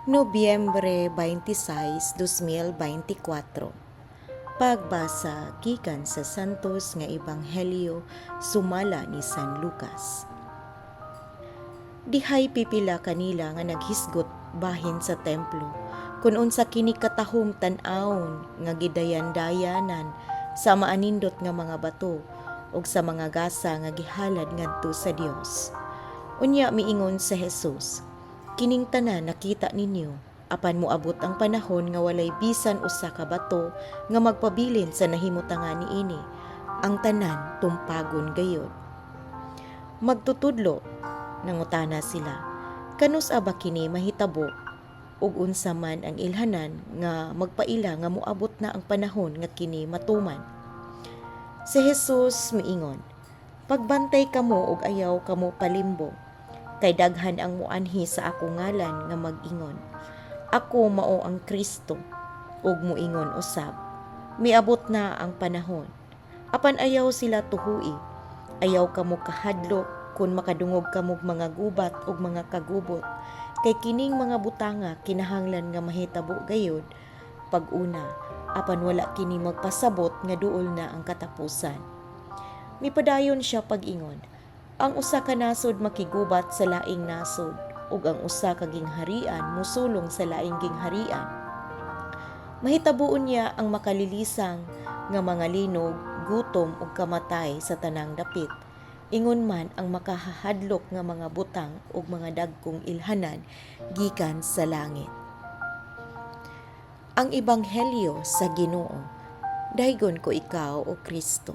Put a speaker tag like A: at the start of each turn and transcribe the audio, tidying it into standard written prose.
A: Nobyembre 26, 2024. Pagbasa gikan sa Santos nga Ebanghelyo sumala ni San Lucas. Dihay pipila kanila nga naghisgot bahin sa templo kun unsa kini katahom tan-awon nga gidayan-dayanan sa maanindot nga mga bato ug sa mga gasa nga gihalad ngadto sa Dios. Unya miingon si Jesus, "Kining tanan nakita ninyo, apan moabot ang panahon nga walay bisan usa ka bato nga magpabilin sa nahimutangan niini. Ang tanan tumpagon gayod." "Magtutudlo," nangutana sila, "kanus-a ba kini mahitabo ug unsa man ang ilhanan nga magpaila nga moabot na ang panahon nga kini matuman?" Si Jesus miingon, "Pagbantay kamo ug ayaw kamo palimbo, kay daghan ang muanhi sa akong ngalan nga mag-ingon, 'Ako mao ang Kristo,' ug muingon usab, 'Miabot na ang panahon.' Apan ayaw sila tuhui. Ayaw kamo kahadlok kung makadungog kamog mga gubat ug mga kagubot, kay kining mga butanga kinahanglan nga mahitabo gayud pag-una, apan wala kini magpasabot nga duol na ang katapusan." Mipadayon siya pag-ingon, "Ang usa ka nasod makigubat sa laing nasod ug ang usa ka gingharian mosulong sa laing gingharian. Mahitabo unya ang makalilisang nga mga linog, gutom ug kamatay sa tanang dapit. Ingon man ang makahahadlok nga mga butang ug mga dagkong ilhanan gikan sa langit." Ang Ebanghelyo sa Ginoo. Daygon ko ikaw, o Kristo.